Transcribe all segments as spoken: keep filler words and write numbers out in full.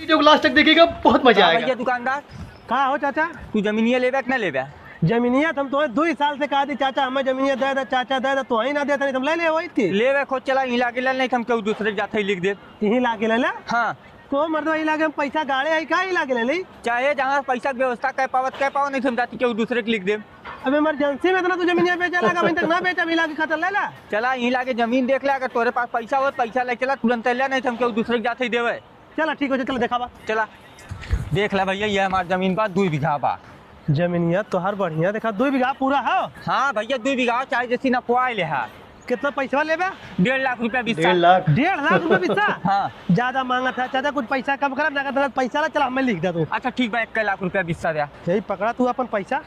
वीडियो को लास्ट तक देखिएगा, बहुत मजा का आएगा। भैया दुकानदार, का हो चाचा? तू जमीनिया लेबे कि ना लेबे? जमीनिया तो हम तोहे दुई साल से कहा थी, चाचा, हमें जमीनिया दे दे, चाचा, दे दे, तू ही ना देता, नहीं तो हम ले ले वही थी। लेबे खोज, चला, यहीं लागे ले, नहीं तो हम केहू दूसरे के जाते ही लिख दे। यहीं लागे ले ले? हाँ। को मर्दवा, यहीं लागे हम पैसा गाड़े है, का यहीं लागे ले ले? चाहे जहाँ पैसा के व्यवस्था कर पावत, कर पाओ, नहीं तो हम जाती केहू दूसरे के लिख दे। अब इमरजेंसी में इतना तू जमीनिया बेचे लगा, अभी तक ना बेचा, अभी लागे खाता ले ला। चला, यहीं लागे जमीन देख ले, अगर तोरे पास पैसा हो, पैसा ले चला, तुरंत ले, नहीं तो हम केहू दूसरे के जाते ही देवे। चला, ठीक हो, चला देखावा। चला, देख ले भैया, ये हमार जमीन बा, दुई बीघा बा। जमीनिया तोहार बढ़िया देखा, दुई बीघा पूरा हो? हाँ भैया, दुई बीघा, चाहे जैसी ना पुआई ले हा। कितना पैसा लेबे? डेढ़ लाख रुपया बिस्सा। डेढ़ लाख? डेढ़ लाख रुपया बिस्सा? हाँ। ज्यादा मांगत है, चाचा, कुछ पैसा कम करा, नगद नगद पैसा ला, चला, हमें लिख दे तू। अच्छा, ठीक बा, एक लाख रुपया बिस्सा दे। यही पकड़ा तू अपन पैसा,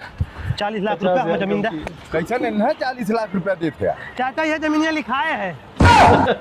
चालीस लाख रुपया हमें जमीन दे। कैसे नहीं है, चालीस लाख रुपया देते हैं? चाचा, ये जमीनिया लिखाए है।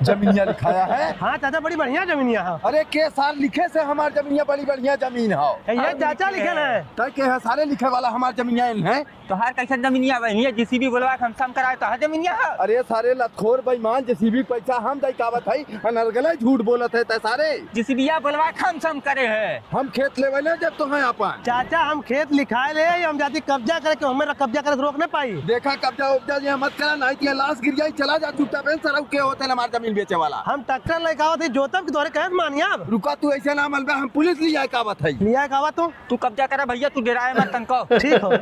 जमीनिया लिखाया है? हाँ चाचा, बड़ी बढ़िया जमीनिया है। अरे, के सार लिखे से हमार जमीनिया बड़ी बढ़िया जमीन है। ये चाचा लिखे है। तय के है सारे लिखे वाला हमार जमीनिया इन है। तोहार कैसन जमीनिया बा? हियाँ जेसीबी बोलवा के हम सम कराए, तोहार जमीनिया है? अरे सारे लतखोर बेईमान, जेसीबी के पैसा हम दई कावत हई, अनर्गले झूठ बोलत है तय सारे। जेसीबिया बोलवा के हम सम करे है। हम खेत लेवे ले जब तो है अपन। चाचा, हम खेत लिखाए ले, हम जाती कब्जा करे, के हमें कब्जा करे से रोक नहीं पाई। देखा, कब्जा उब्जा ये मत करा, नहीं तो ये लाश गिर जाई, चला जा चुपचाप, इन सरऊ के होते ना हमार जमीन बेचे वाला। हम ट्रैक्टर लेके आवत ही, जोतब की तोहरे कहे मानिया। रुका, तू ऐसे ना मलबे, हम पुलिस लिया कावत है। लिया कावत तू? तू कब्जा करा भैया, तू डेराए मत तनको। ठीक हो।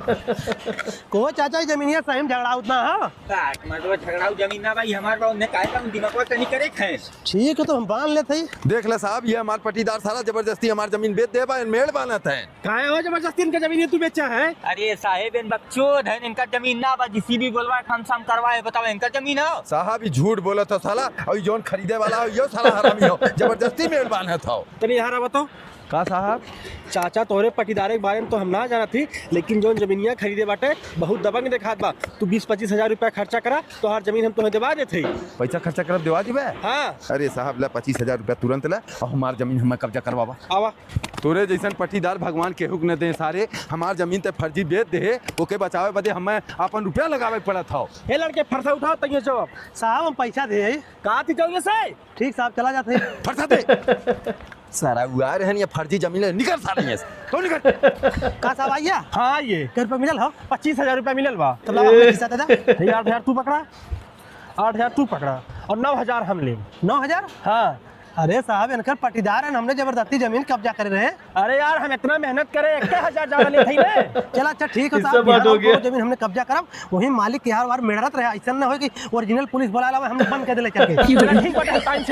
को चाचा, ई जमीनिया सही में झगड़ा उतना है? काट, मतलब झगड़ाऊ जमीन ना भाई, हमार बा, उन्हें काहे बा, उन दिमागवा तनी करे खाए। ठीक है, तो हम बांध लेते ही। देख ले साहब, ये हमार पट्टीदार सारा जबरदस्ती हमार जमीन बेच दे बा, इन मेड़ बांधत है। काहे हो जबरदस्ती इनका जमीन ये तू बेचा है? अरे साहेब, इन बकचोद हैं, इनका जमीन ना बा, जेसीबी बोलवा के हम सम करवाए, बताओ इनका जमीन हो? साहब, ई झूठ बोलत हो साला, और ई जौन खरीदे वाला हो, यो साला हरामी हो, जबरदस्ती मेड़ बांधत हो। तनी यहाँ रहा बताओ। का साहब? चाचा, तोहरे पट्टीदारे के बारे में तो हम ना जानत ही, लेकिन जौन जमीनिया खरीदे बाटे, बहुत दबंग देखात बा। तू बीस पच्चीस हजार रुपया खर्चा करा, तोहार जमीन हम तोहे देवा देत हई। पैसा खर्चा करब, देवा दिबे? हाँ। अरे साहब, ले पच्चीस हजार रुपया तुरंत ले, और हमार जमीन हमें कब्जा करवावा। आवा। तोरे जैसन पट्टीदार भगवान केहू के न दे सारे, हमार जमीन ते फर्जी बेच दे, ओके बचावे बदे हमें आपन रुपया लगावे के पड़त हौ। हे लड़के, फरसा उठाओ, तइयो जवाब। साहब, हम पैसा दे। का थी जल्दी से? ठीक साहब, चला जाते हैं। फरसा दे। सारा उआ रहन या फर्जी जमीन ले, निकल सारे यहाँ से। तो निकल। का साहब आइया? हाँ, आइए। कै रुपया मिलल हो? पच्चीस हजार रुपया मिलल बा। तो लाओ, अपने खिस्सा दे दे। ये आठ हजार तू पकड़ा, आठ हजार तू पकड़ा और नौ हजार हम लेब। नौ हजार? हाँ। अरे साहब, इनकर पट्टीदार हैं, हमने जबरदस्ती जमीन कब्जा करे रहे। अरे यार, हम इतना मेहनत करे, एक हजार ज्यादा लेत हई ना। चला, अच्छा, ठीक है साहब, इससे बात हो गया। जमीन हमने कब्जा करब, वही मालिक के यार वार मेड़रत रहे, ऐसा ना हो कि ओरिजिनल पुलिस बुला लावे, हम बंद कर दे ले चल के। चला, ठीक बाटे, हम टाइम से